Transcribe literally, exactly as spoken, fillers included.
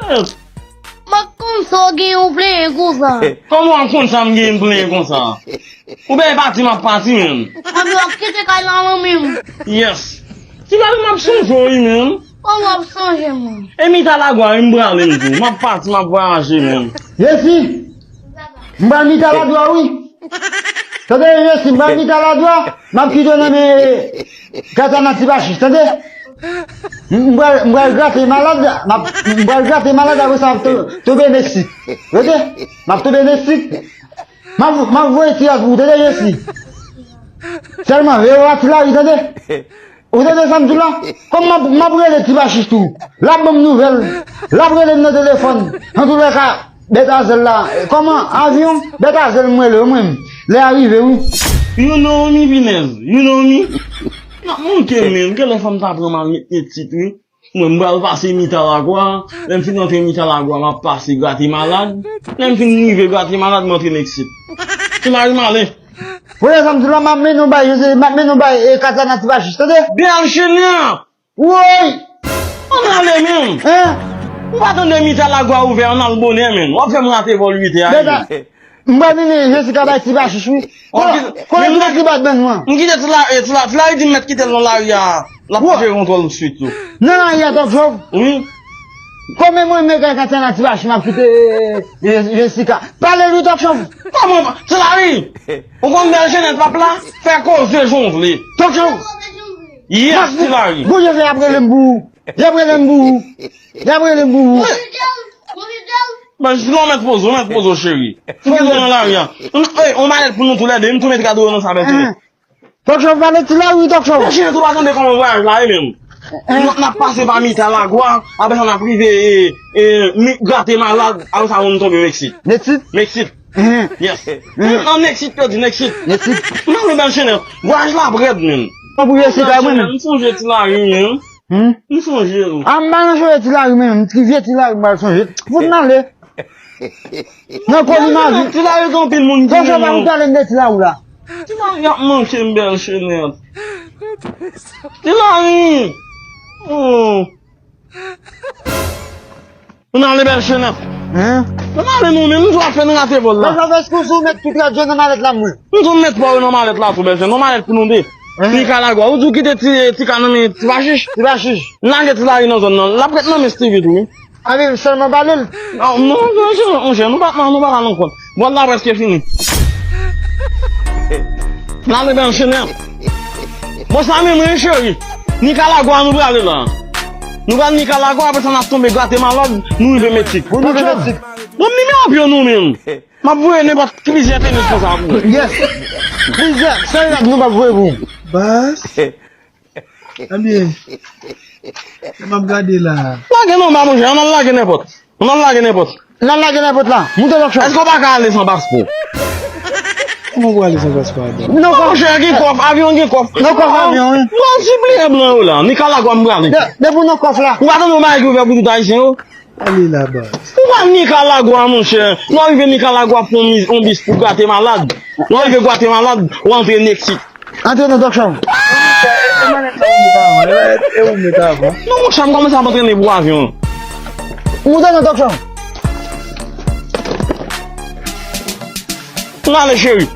M ap konn sa w gen yon plenyen konsa. Kòman w ap konn sa m gen yon plenyen konsa? Ou byen pati, m ap pati, menm. Mwen ap kite kay la nan men m. Yes. Ti bagay, m ap sonje w, wi, menm. Kòman w ap sonje m? E Mitalagwa, wi, m prale, m tou. M ap pati, m ap vwayaje, menm. Jesi, m pral Mitalagwa, wi. Tande, Jesi, m pral Mitalagwa, m ap kite w nan men Katana Ti Pachich, tande? M, m pral, m pral grate malad, m ap, m pral grate malad, apre sa, m ap to-, tonbe Meksik. Tande? M ap tonbe Meksik. M ap, m ap voye ti rad pou ou, tande, Jesi? Sèlman, veye w a Ti Lari, tande? Ou tande sa m di w la? Kòm m ap, m ap rele Ti Pachich tou. L ap ban m nouvèl. L ap rele m nan telefòn. Antoulèka, Bètazèl la. Kòman? Avyon? Bètazèl m rele w, mwen. Lè a rive, wi. You know me, pinèz. You know me. N ap manke, menm. Genlè fò m ta pran m al met Meksik, wi. Mwen, m pral pase Mitalagwa. Lè m fin antre Mitalagwa, m ap pase Gwatemalad. Lè m fin rive Gwatemalad, m antre Meksik. Ti Lari, m ale. Premye sa m di w la, m ap mennen w bay Jezi, m ap mennen w bay, e, Katana Ti Pachich, tande? Bèl chenè! Woy! Ann ale, menm! Hein? Ou pa tande Mitalagwa ouvè, ann al bonè, menm. W ap fè m rate vòl uit è a. Bèta, m pral mennen Jesika bay Ti Pachich, wi. Kote, kote ti bat bèn mwen? M kite Ti Lari, Ti Lari, Ti Lari di m mèt kite l nan lari a. L ap pran kontwòl swit yo. Nan lari a, Tòk Chòv? Wi. Kòman mwen menm kay Katana Ti Pachich, m ap kite, e, e, Jesika? Pale l wi, Tòk Chòv. Kòman? Ti Lari! Ou konn bèl chenèt pap la? Fè koze jan w vle. Tòk Chòv! Yes, Ti Lari. Bon, y ap rele m pou ou. Y ap rele m pou ou. Y ap rele m pou ou. Bon, si w mèt poze w, mèt poze w, cheri. Fò w nan lari a. Ey, on malèt pou nou toulède, m tou met kado yo nan sa, bèl chenèt. Tòk Chòv pale Ti Lari, Tòk Chòv. Bèl chenèt, ou pa tande kòman vwayaj la ye menm? N ap, n ap pase pa Mitalagwa, apre sa n ap rive, e, e, mi, Gwatemalad, apre sa nou tonbe Meksik. Meksik? Meksik. Yes. Nan Meksik, yo di Meksik. Meksik. M ale bèl chenèt. Vwayaj la ap rèd, menm. Mwen pou Jesika, mwen menm. M sonje Ti Lari, menm. Hmm? M sonje l. A, m pa nan sonje Ti Lari, menm. Ti vye Ti Lari, m pral sonje. Fout m ale. Nan kolimazi. Ti Lari gen anpil moun ki renmen w. Ti Lari ap manke m, bèl chenèt. Ti Lari! Oh. Ann ale bèl chenèt. Hein? Ann ale nou menm, nou ap fè n rate vòl la. Mwen sa fè sou sou met tout radyo nan malèt la mwen. Nou tou met pa yo nan malèt la tou, bèl chenèt. Nan malèt pou nou de. Hein? Nikalagwa. Ou di w kite ti, ti ka nan men Ti Pachich? Ti Pachich. N lage Ti Lari nan zòn nan. L ap ret nan men Stevie tou, wi. Ale sèlman pale l. Non, non, non, monchè, monchè, nou pa, non, nou pa ka nan kont. Vòl la prèske fini. N ale bèl chenèt. Bon, sa menm, wi, cheri. Nikalagwa, nou prale la. Nou pral Nikalagwa, apre sa, n ap tonbe Gwatemalad, nou rive Meksik. Pou nou rive Meksik. Bon, nimewo pye nou menm. M ap voye nenpòt plizyè tenis konsa pou ou. Yes. Plizyè, sèl rad nou p ap voye pou ou. Bas. Ebyen, m ap gade la. Lage non, ba monchè, ann al lage nenpòt. Ann al lage nenpòt. Ann al lage nenpòt la. Moute Tòk Chòv. Èske w pa ka ale san paspò? Kòman pou ale san paspò adan? Non, monchè, gen kòf, avyon gen kòf. Non, kòf avyon, wi. Mwen sipliye blan yo la. Nikalagwa m prale. De, depi w nan kòf la. Ou pa tande yon bagay ki ouvè pou tout Ayisyen yo? Ale la, baz. Ou pa Nikalagwa, monchè. Lè w rive Nikalagwa, pran yon mi-, yon bis pou Gwatemalad. Lè w rive Gwatemalad, ou antre Meksik. Antre nan Tòk Chòv. E, e, e malèt la ou met avan, e malèt, e ou met avan. Non, monchè, m kòmanse ap antrene pou avyon. Moute nan Tòk Chòv. Ann ale, cheri.